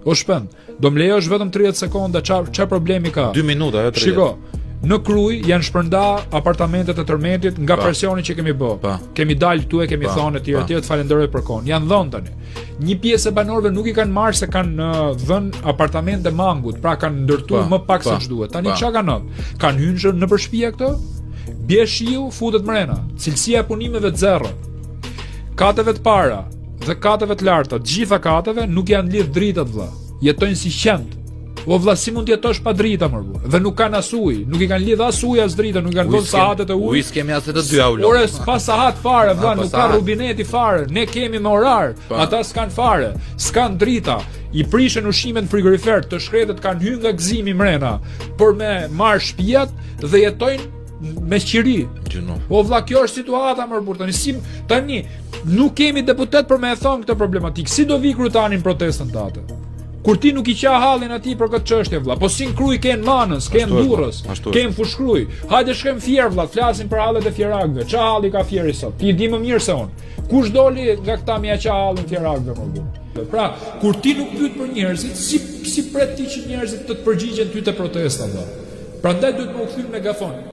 O Shpend, do më lejosh vetëm 30 sekonda, ça ça problemi ka? 2 minuta, jo 30. Shiko, në Krujë janë shpërnda apartamentet e tërmetit nga pa. presioni që kemi bë. Pa. Kemi dalë këtu e kemi thonë etj etj, të falenderoj për kohën. Janë dhënë tani. Një pjesë e banorëve nuk i kanë marrë se kanë uh, dhënë apartamente mangut, pra kanë ndërtuar më pak se ç'duhet. Tani çka kanë ndodhur? Kanë hyrë nëpër shtëpia këto? Bie shiu, futet mrena. Cilësia e punimeve zero. Kateve të para, dhe kateve të larta, të gjitha kateve nuk janë lidh dritat vëlla. Jetojnë si qentë. O vëlla, si mund të jetosh pa drita mor burrë? Dhe nuk kanë as ujë, nuk i kanë lidh as ujë as drita, nuk i kanë vënë sahatet e ujit. Ujë s'kemi as të dyja ulo. Ore, pa sahat fare vëlla, nuk ka rubineti fare. Ne kemi me orar, ata s'kan fare, s'kan drita. I prishen ushqimet në frigorifer, të shkretët kanë hyrë nga gëzimi mrena për me marr shtëpiat dhe jetojnë me qiri. Gjynah. O vlla, kjo është situata mor burrë tani si tani nuk kemi deputet për me e thonë këtë problematikë. Si do vi krujtani në protestën tate? Kur ti nuk i qa hallin atij për këtë çështje vlla. Po si në Krujë ke në Manëz, ke në Durrës, ke në Fushë-Krujë. Hajde shkojmë Fier vlla, flasim për hallet e fierakëve. Ça halli ka Fieri sot? Ti i di më mirë se unë. Kush doli nga këta me ia qa hallin fierakëve mor burrë? Pra, kur ti nuk pyet për njerëzit, si si pret ti që njerëzit të të përgjigjen ty te protesta vlla? Prandaj duhet me u kthy në megafon.